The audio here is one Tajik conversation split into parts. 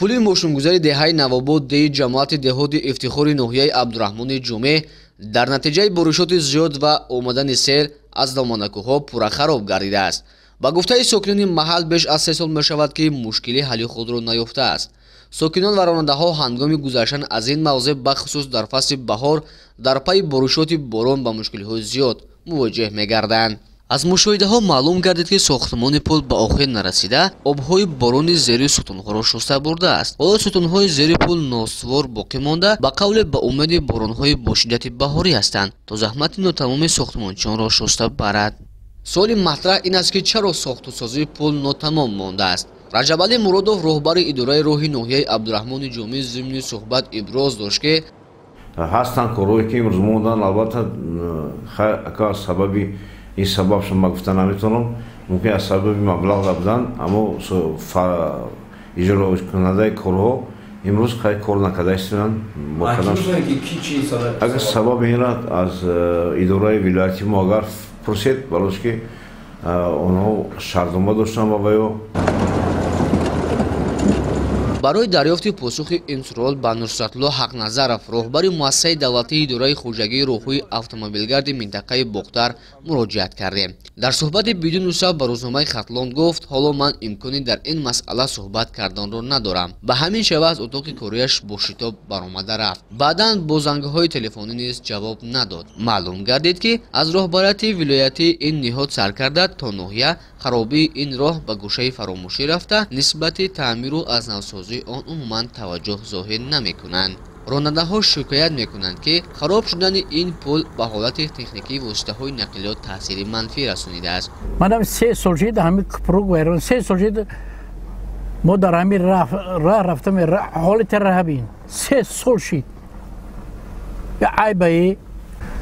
Пули мошингузари деҳаи Навобод деҳи ҷамоати деҳоти Ифтихори ноҳияи Абдураҳмони Ҷумъе дар натиҷаи боришоти зиёд ва омадани сел аз доманакӯҳҳо пурра хароб гардидааст. Ба гуфтаи сокинони маҳал беш аз 3 сол мешавад, ки мушкилӣ ҳалли худро наёфтааст. Сокинон ва ронандаҳо ҳангоми гузаштан аз ин мавзеъ бахусус дар фасли баҳор дар пайи боришоти борон ба мушкилиҳои зиёд мувоҷеҳ мегарданд. Аз мушоҳидаҳо маълум гардид, ки сохтмони пул ба охир нарасида, обҳои борони зери сутунҳоро шуста бурдааст. Ҳоло сутунҳои зери пул ноствор боқӣ монда, ба қавле ба умеди боронҳои бо шиддати баҳорӣ ҳастанд, то заҳмати нотамоми сохтмончиёнро шуста барад. Суоли матраҳ ин аст, ки чаро сохтусозии пул нотамом мондааст? Раҷабалӣ Муродов, роҳбари идораи роҳи ноҳияи Абдураҳмони Ҷомӣ, зимни суҳбат иброз дошт, ки ҳастанд корҳое, ки имрӯз монданд. Албатта, сабаби ин сабабшо ман гуфта наметавонам, мумкин аз сабаби маблағ набудан, аммо иҷрокунандаи корҳо имрӯз хай кор накарда истоданд. Агар сабаби инро аз идораи вилояти мо агар пурсед, барои ки онҳо шартнома доштанд ва ё Барои дарёфти посухи ин суол ба Нусратулло Ҳақназаров, роҳбари муассисаи давлатии идораи хоҷагии роҳҳои автомобилгарди минтақаи Бохтар муроҷиат кардем. Дар суҳбати бидуни нусаб ба рӯзномаи Хатлон гуфт: ҳоло ман имкони дар ин масъала суҳбат карданро надорам. Ба ҳамин шева аз утоқи кориаш бо шитоб баромада рафт. Баъдан бо зангҳои телефонӣ низ ҷавоб надод. Маълум гардид, ки аз роҳбарияти вилоятии ин ниҳод сар карда то ноҳия харобии ин роҳ ба гӯшаи фаромӯшӣ рафта, нисбати таъмиру аз навсозии он умуман таваҷҷӯҳ зоҳир намекунанд. Ронандаҳо шикоят мекунанд, ки хароб шудани ин пул ба ҳолати техникии воситаҳои нақлиёт таъсири манфӣ расонидааст. Манам 3 сол шид ҳамин купрук вайрон, 3 сол шид мо дар ҳамин роҳ рафтам, ҳолати раҳбин 3 сол шид. Айбаи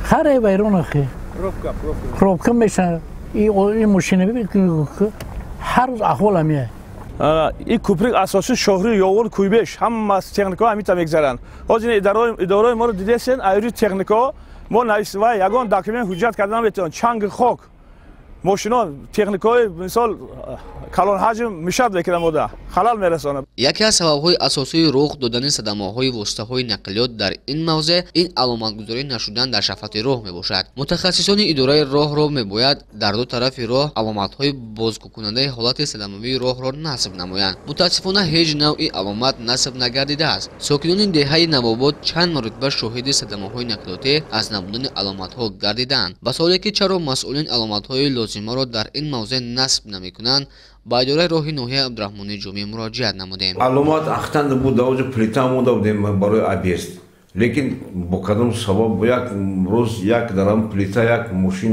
харе вайрон ахи пробка меша ин мошина ҳар рӯз аҳвол ҳамия. Ин куприк асосии шоҳри Ёвон Куйбеш, ҳама техникаҳо ҳамита мегзаранд. Ҳозир идораи моро дидесен, айри техникаҳо мо ва ягон документ ҳуҷҷат карда наметавонем. Чанги хок мошино техникаҳои мисол калонҳаҷм мешад мекунад, мода халал мерасонад. Яке аз сабабҳои асосии рух додани садамаҳои воситаҳои нақлиёт дар ин мавзеъ ин аломатгузорӣ нашудан дар шафати роҳ мебошад. Мутахассисони идораи роҳро мебояд дар ду тарафи роҳ аломатҳои бозгӯкунандаи ҳолати садамавии роҳро насб намоянд. Мутаассифона, ҳеҷ навъи аломат насб нагардидааст. Сокинони деҳаи Навобод чанд маротиба шоҳиди садамаҳои нақлиётӣ аз набудани аломатҳо гардидаанд. Ба суоле, ки чаро масъулин аломатҳои лозимаро дар ин мавзеъ насб намекунанд, ба идораи роҳи ноҳияи Абдураҳмони Ҷомӣ муроҷиат намудем. Аломат ахтанда буд, даоҷо плита монда будем барои объезд, лекин бо кадом сабаб як рӯз як дарам плита як мошин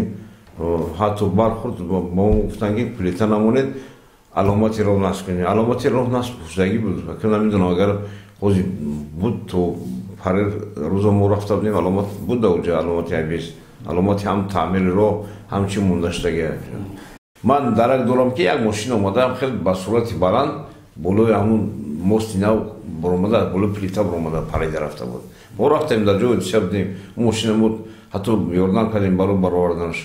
ҳатто бархӯрд. Ба мо гуфтанд, ки плита намонед, аломати роҳ насб кунед. Аломати роҳ насб шудагӣ буд, намедонам, агар ҳозир буд, то пари рӯзо мо рафта будем, аломат буд даоҷо, аломати объезд, аломати ҳам таъмири роҳ, ҳам чи монда шудагӣ. Ман дарак дорам, ки як мошин омада хел ба суръати баланд болои ҳамун мости нав баромада, болои плита баромада парида рафта буд. Мо рафтем, дар ҷои ҳодиса будем, мошина мо ҳатто ёрдам кардем барои бароварданаш.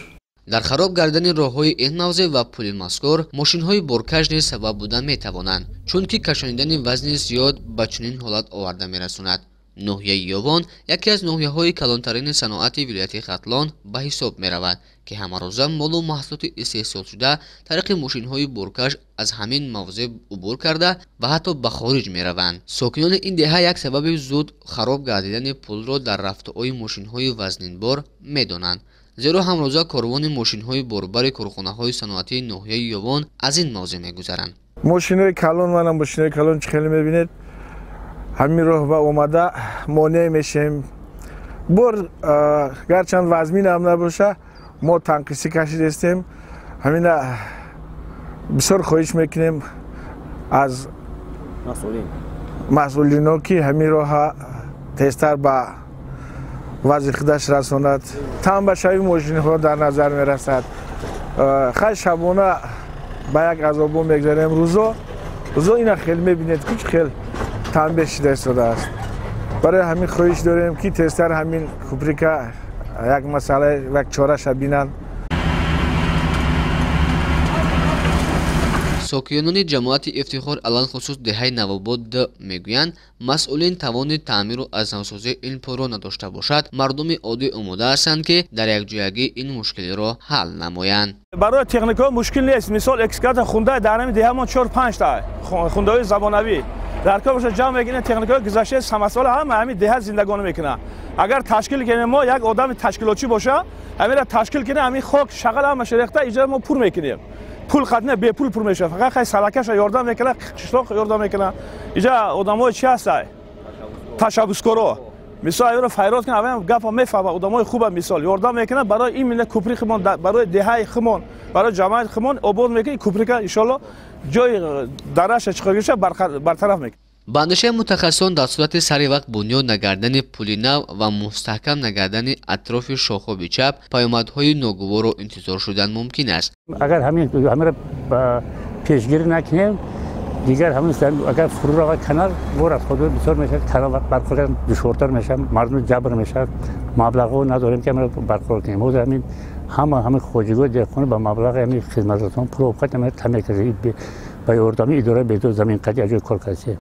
Дар хароб гардидани роҳҳои ин мавзеъ ва пули мазкур мошинҳои боркаш низ сабаб буда метавонанд, чунки кашонидани вазни зиёд ба чунин ҳолат оварда мерасонад. Ноҳияи Ёвон яке аз ноҳияҳои калонтарини саноати вилояти Хатлон ба ҳисоб меравад, ки ҳамарӯза молу маҳсулоти истеҳсолшуда тариқи мошинҳои боркаш аз ҳамин мавзеъ убур карда ва ҳатто ба хориҷ мераванд. Сокинони ин деҳа як сабаби зуд хароб гардидани пулро дар рафтуои мошинҳои вазнинбор медонанд, зеро ҳамрӯза корвони мошинҳои борбари корхонаҳои саноатии ноҳияи Ёвон аз ин мавзеъ мегузаранд. Мошинҳои калон, манам мошинҳои калон чӣ хеле мебинед, ҳамин роҳ ба омада монеъ мешем. Бор гарчанд вазмин ҳам набоша, мо танқисӣ кашидастем. Ҳамина бисёр хоҳиш мекунем аз масъулино, ки ҳамин роҳа тезтар ба вазъи худаш расонад. Танбашавии мошинҳо дар назар мерасад. Хай, шабона ба як азобо мегзарем, рӯзо ина хел мебинед, куч хел танбеҳ шида истодааст. Барои ҳамин хоҳиш дорем, ки тезтар ҳамин куприка як масъала, як чораша бинанд. Сокинони ҷамоати Ифтихор, алалхусус деҳаи Навобод мегӯянд, масъулин тавони таъмиру аз навсозии ин пулро надошта бошад, мардуми оддӣ омода ҳастанд, ки дар якҷоягӣ ин мушкилиро ҳал намоянд. Барои техникаҳо мушкил нест. Мисол, экскаватор хунда дар ҳамин деҳамон 4-5 та хундаҳои замонавӣ дар кор боша, ҷамъ мекунем. Техникаҳои гузаштаи самосвал ҳама ҳамин деҳа зиндагонӣ мекунад. Агар ташкил кунем, мо як одами ташкилотчӣ боша, ҳаминро ташкил кунем, ҳамин хок шағал ҳамаша рехта, иҷора мо пур мекунем. Пул қатна бепул пур мешавад, фақат хай салакаша ёрдам мекунад, қишлоқ ёрдам мекунад. Иҷа одамои чи ҳастай, ташаббускоро, мисол, аёро файрод кунад, аваям гапа мефаҳмад, одамои хуба, мисол, ёрдам мекунад барои именно купри химон, барои деҳаи химон, барои ҷамоати химон обод мекунад. Куприка, иншоалло, ҷои дараша чиқогиша бартараф мекунад. Ба андешаи мутахассисон, дар сурати сари вақт бунёд нагардани пули нав ва мустаҳкам нагардани атрофи шохоби чап, паёмадҳои ногуворро интизор шудан мумкин аст. Агар ҳаминро пешгирӣ накунем, дигар ҳамин агар фурӯ равад канал, бор аз худ бисёр мешавад, канал барқарор душвортар мешавад, мардум ҷабр мешавад. Маблағҳо надорем, ки ҳаминро барқарор кунем. Ҳозир ҳамин ҳама ҳамин хоҷигоҳи деҳқон ба маблағи ҳамин хизматрасонон пул обқат ҳамин таъмир карда, ба ёрдами идораи беҳдошт замин қатъи аҷои кор кардем.